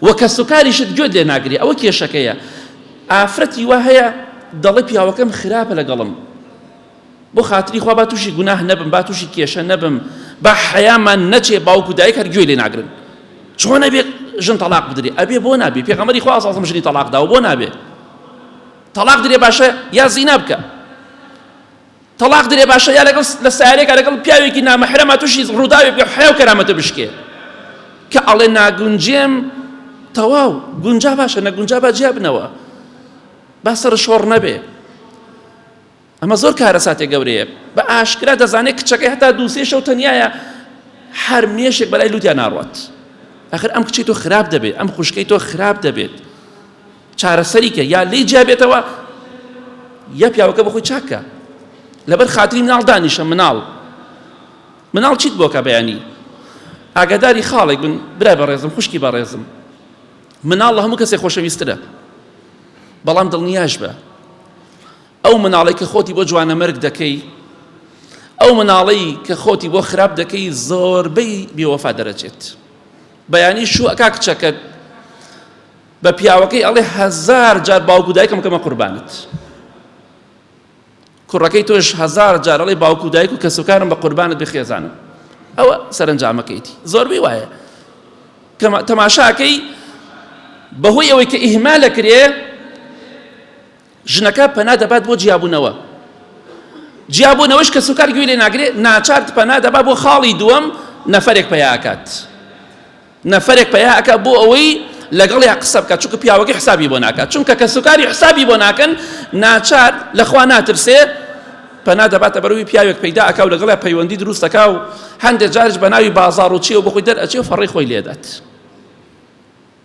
و کەسوکاریشت گوێت لێ ناگرێ ئەوە کێشەکەیە ئافرەتی وا هەیە دەڵێ پیاوەکەم خراپە لەگەڵم بۆ خاتری خوا با تووشی گوناه نەبم با تووشی کێشە نەبم با حەیامان نەچێ باوک و دایک هەر گوێی لێ ناگرن چۆن ئەبێ ژن تەلاق بدرێ ئەبێ بۆ نابێ پێغەمبەری خوا صلی ژنی تەلاق داوە بۆ نابێ تەلاق درێ باشە یا زینا بکە تەڵاق درێ باشە یا لەگەڵ لە سیارێکا لەگەڵ پیاوێکی نامەحرەما تووشی ڕووداوێک بێ حیا و کەرامەتە بشکێ کە ئەڵێ ناگونجێم تەواو گونجا باشە نەگونجا با جیا بنەوە با سەر شۆڕ نەبێ ئەمە زۆر کارەساتێک گەورەیە بە ئاشکرا دەزانێت کچەکەی هەتا دووسێ شەو تەنیایە هەر مێشێک بەلای لوتیا ناڕوات ئەخر ئەم کچەی تۆ خراپ دەبێت ئەم خوشکەی تۆ خراپ دەبێت چارەسەری کە یا لێی جیا بێتەوە یا پیاوەکە بەخۆی چاکە لەبەر خاتری مناڵ دانیشە مناڵ مناڵ چیت بۆکە بەیانی ئاگاداری خاڵێک بن برای بەڕێزم خوشکی بەڕێزم مناڵ لە هەموو کەسێک خۆشەویسترە بەڵام دڵنیاش بە ئەو مناڵی کە خۆتی بۆ جوانەمەرگ دەکەی ئەو مناڵی کە خۆتی بۆ خراپ دەکەی زۆربەی بێوەفا دەرەچێت بەیانی شوو ئەکا کچەکەت بە پیاوەکەی ئەڵێ هەزار جار باوک و دایکم کەمە قوربانت کوڕەکەی تۆش هەزار جار ئەڵێ باوک و دایک و کەسوکارم بە قوربانت بێ خێزانم ئەوە سەرنجامەکەیتی زۆربەی وایە تەماشاکەی بەهۆی ئەوەی کە ئیهمال ئەکرێ ژنەکە پەنا دەبات بۆ جیابوونەوە جیابوونەوەش کەسوکار گوێی لێ ناگرێ ناچار پەنا دەبا بۆ خاڵی دووەم نەفەرێک پەیا ئەکات نەفەرێک پەیا ئەکا بۆ ئەوەی لەگەڵیا قسە بکات چونکە پیاوەکەی حسابی بۆ ناکات چونکە کەسوکاری حسابی بۆ ناکەن ناچار لەخوا ناترسێ پەنا دەباتە بەروی پیاوێک پەیدا ئەکا و لەگەڵیا پەیوەندی دروست ئەکا و هەندێک جاریش بە ناوی بازاڕ و چیەوە بۆ خۆی دەرئەچێ و فەڕی خۆی لێدات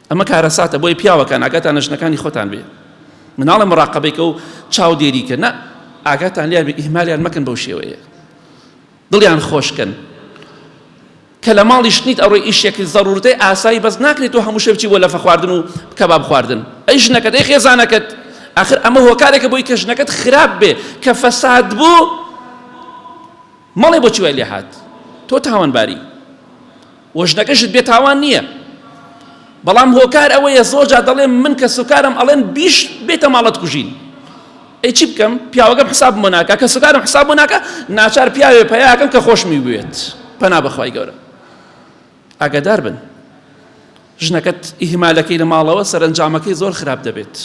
ئەمە کارەساتە بۆیە پیاوەکان ئاگاتان لە ژنەکانی خۆتان بێ مناڵە مراقبەی کە و چاودێری کە نا ئاگاتان لێیان بێ ئیهمالیان مەکەن بەو شێوەیە دڵیان خۆشکەن کە لە ماڵیش نیت ئەڕۆی ئیشێکی زەڕورتەی ئاسایی بەس ناکرێت تۆ هەموو شەو بچی بۆ لەفە خواردن و کەباب خواردن ئەی ژنەکەت ئەی خێزانەکەت ئاخر ئەمە هۆکارێکە بۆی کە ژنەکەت خراپ بێ کە فەساد بوو مەڵێ بۆچی وای لێ هات تۆ تاوانباری و ژنەکەشت بێ تاوان نییە بەڵام هۆکار ئەوەیە زۆر جار دەڵێم من کە سوکارم ئەڵێن بیش بێتە ماڵت کوژین ئەی چی بکەم پیاوەکەم حسابم بۆ ناکا کە سوکارم حساب بۆ ناکا ناچار پیاوێ پیاکەم کە خۆشمی بوێت پەنا بەخوای گەورە ئاگادار بن ژنەکەت ئیهمالەکەی لە ماڵەوە سەرەنجامەکەی زۆر خراپ دەبێت.